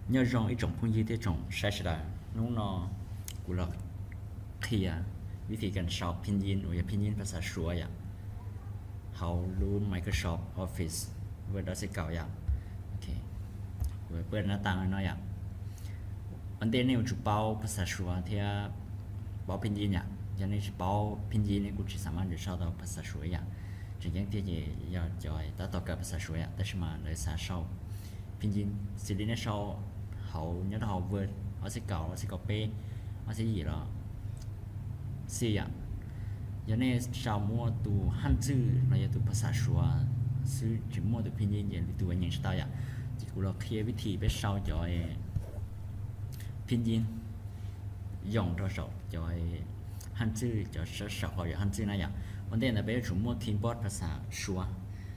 Nyob zoo ib tsoom phooj ywg thiab tsoom saib sawv daws, hnub no kuv los qhia vib thi kab sau phiv yij uas yog phiv yij phas xas Suav yom, hauv lub Microsoft Office Word dab xib kaum yom. Kuv pab nab tas no yom. Ua ntej nej yuav tsum paub phas xas Suav thiab paub phiv yij yom. Yog nej tsis paub phiv yij nej kuj tsis xav mas yuav sau tau phas xas Suav yom. Tseem ceeb tiag ces yog cov tab tom kawm phas xas Suav yom, tab sis mas lawv xav sau phiv yij. Xws li nej sau hauv nyob rau hauv Word ob xib kaum, ob xib kaum peb, ob xib yim los xij yom. Yog nej sau muaj tus haj txwj los yog tus phas xas Suav xwb, tsis muaj tus phiv yij ces lwm tus nyeem tsis tau yom. Ces kuv los qhia vib thi peb sau cov phiv yij yoo rau saum cov haj txwj, cov sab saum hauv yog haj txwj na yom. Ua ntej ntawd peb yuav tsum muaj keyboard phas xas Suav.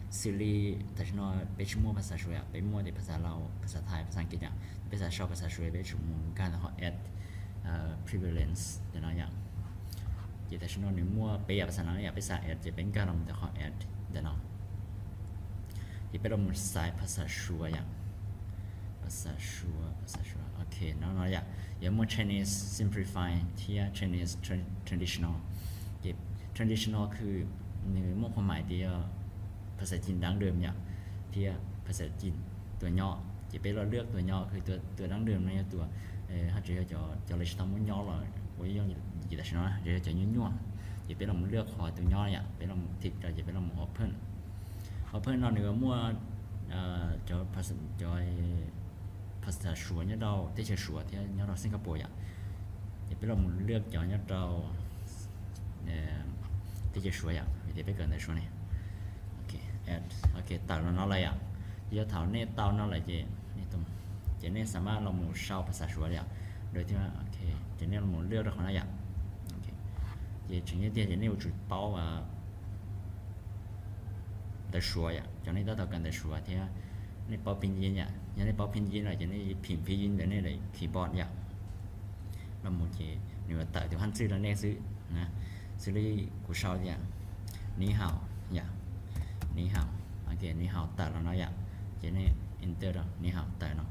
Xws li tam sim no peb tsis muaj phas xas Suav yom, peb muaj tias phas xas Laus, phas xas Thaib, phas xas Kiv yom. Peb xav sau phas xas Suav peb yuav tsum mus nkag ntawm qhov add preference ntawm no yom. Ces tam sim no nws muaj peb yam phas xas no yom, peb xav add ces peb nkag los ntawm qhov add ntawm no. Ces peb los mus xaiv phas xas Suav yom. Phas xas Suav, phas xas Suav, ok, no no yom. Yuav muaj Chinese Simplified thiab Chinese Traditional. Ces Traditional kws nws muaj qhuav mais tias yog phas xas Chin dav dawm yom, thiab phas xas Chin tus nyob. Ces peb los lwaj tus nyob kws tus dav dawm no yog tus, haj tseem yog cov lawv tsis tau muab nyob los ua yooj yim tam sim no, tseem yog cov nyuaj nyuaj. Ces peb los mus lwaj qhov tus nyob yom, peb los mus thim rau ces peb los mus open. Open no nws muaj cov, cov phas xas Suav nyob rau teb chaws Suav thiab nyob rau Singapore yom. Ces peb los mus lwaj cov nyob rau teb chaws Suav yom, vim tias peb kawm ntawv Suav ne. Ok, tawm los no lawm yom. Yog thaum nej tau no lawm ces, ces nej xav mas los mus sau phas xas Suav yom. Ces nej los mus lwaj rau qhov no yom. Ces tseem ceeb tiag ces nej yuav tsum paub ntawv Suav yom, cov nej tab tom kawm ntawv Suav thiab nej paub phiv yij yom. Yog nej paub phiv yij lawm ces nej phim phiv yij ntawm nej lub keyboard yom. Los mus ces nws yuav tawm tus haj txwj rau nej xwb. Xws li kuv sau tias ni hau yom, ni hau, ni hau tawm los no yom. Ces nej enter rau ni hau tawm no.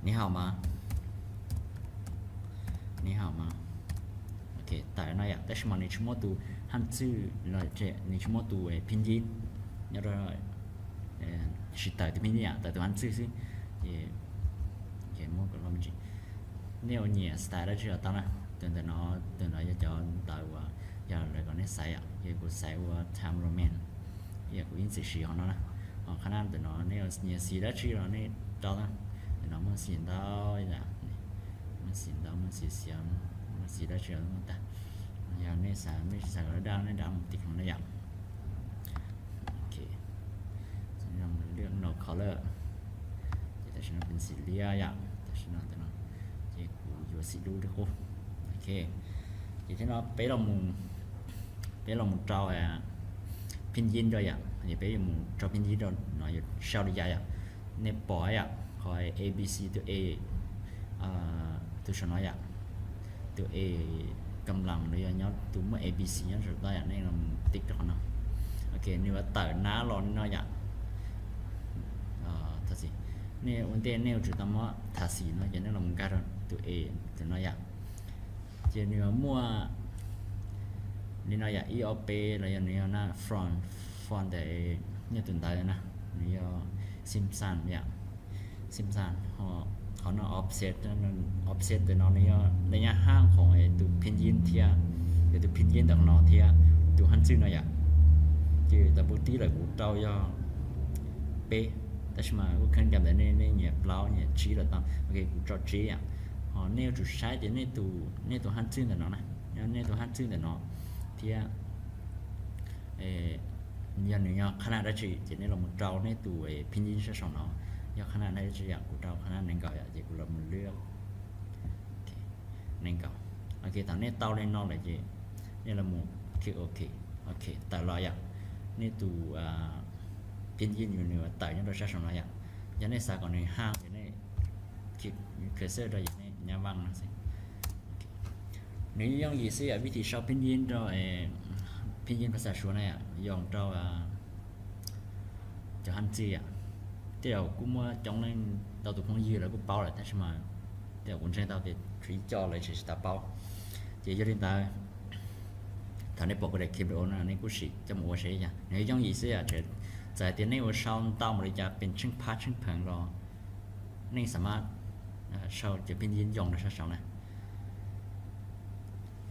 Ni hau mas, ni hau mas, ok, tawm no yom. Tab sis mas nws tsis muaj tus haj txwj los, nws tsis muaj tus phiv yij nyob rau, tsis tawm tus phiv yij yom, tawm tus haj txwj xwb. Ces nej ua nyiam style dab tsi los tau na. Tus ntawm no, tus no yog cov ntawv uas yog lawv kom nej xaiv yom, ces kuv xaiv ua Time Roman, yog kuv ib txwm siv qhov no na. Ho qhov no ntawm no nej nyiam siv dab tsi los nej rau na. Ntawm no muaj xim ntau yom, muaj xim ntau, muaj xim xiav, muaj xim dab tsi los muaj tag. Yog nej xav, nej tsis xav kom daj daj nej rov mus tiv hloov na yom. Ok, no color, ces tam sim no kuv xim liab yom, tam sim no ntawm no, ces kuv yuav xim dub li qub. Ok, ces thiab no peb los mus, peb los mus rau phiv yij rau yom, ces peb yuav mus rau phiv yij rau no yuav sau li cas yom. Nej pom yom, qhov A B C tus A, tus saum no yom, tus A kam lam los yog nyob tus muaj A B C nyob saum toj yom, nej los mus tiv rau qhov no. Ok, nws yuav tawm nab los li no yom. Nej ua ntej nej yuav tsum tau muab thas xim no ces nej los mus nkag rau tus A, tus no yom. Ces nws yuav muaj li no yom, ib ob peb los yog nws yog na, font, font ntawm nej tus ntawv na, nws yog Simpson yom, Simpson. Qhov no offset, offset ntawm no nws yog lawv nyob haj khoom tus phiv yij thiab, tus phiv yij ntawm no thiab tus haj txwj no yom. Ces tam pub tib lawm kuv rau yog peb, tab sis mas kuj kheev cam ntawm nej, nej nyiam plaub nyiam tsib los tau. Ok, kuv rau tsib yom. Ho nej yuav tsum saib tias nej tus, nej tus haj txwj ntawm no na, nej tus haj txwj ntawm no thiab yog nws yog qhab naj dab tsi ces nej los mus rau nej tus phiv yij sab saum no, yog qhab naj dab tsi yom, kuv rau qhab naj nees nkaum yom, ces kuv los mus lwaj nees nkaum. Ok, thaum nej tau li no lawm ces nej los mus click ok. Ok, tawm los yom, nej tus phiv yij nws tawm nyob rau sab saum no yom. Yog nej xav kom nws haj ces nej click cursor rau yom, nej nyab vaj no xwb. Nws yooj yim xwb yom, vib thi sau phiv yij rau, phiv yij phas xas Suav na yom, yoo rau cov haj txwj yom. Tej zaum kuj muaj coob leej ntau tus phooj ywg lawv kuj paub lawm, tab sis mas tej zaum kuv ntseeg tau tias tshuav ib co lawv tseem tsis tau paub. Ces yog li ntawd, thaum nej pom kuv daim clip no nej kuj sim coj mus ua saib yom, nws yooj yim xwb yom. Txawm hais tias nej ua sau ntau npaum li cas, pes tsheej phab tsheej pheev los nej xam mab sau cov phij nyiab yoo rau sab saud na.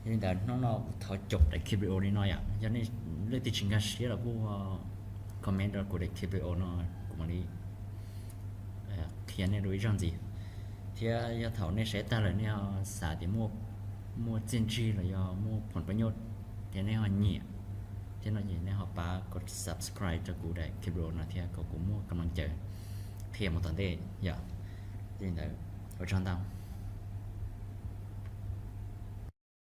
Yog li ntawd hnub no kuv thov caum daim clip video li no yom. Yog nej leej twg tsis nkag siab los kuj comment rau kuv daim clip video no, kuv mam li qhia nej dua ib zaug ntxiv. Thiab yog thaum nej saib tag lawm nej ho xav tias muaj txiaj ntsig los yog muaj phoom pab nyuj, ces nej ho nyiam thiab no ces nej ho pab kov subscribe rau kuv daim clip video no thiab kom kuv muaj kam laj caw qhia mus tom ntej yom. Yog li ntawd, ua tsaug ntau.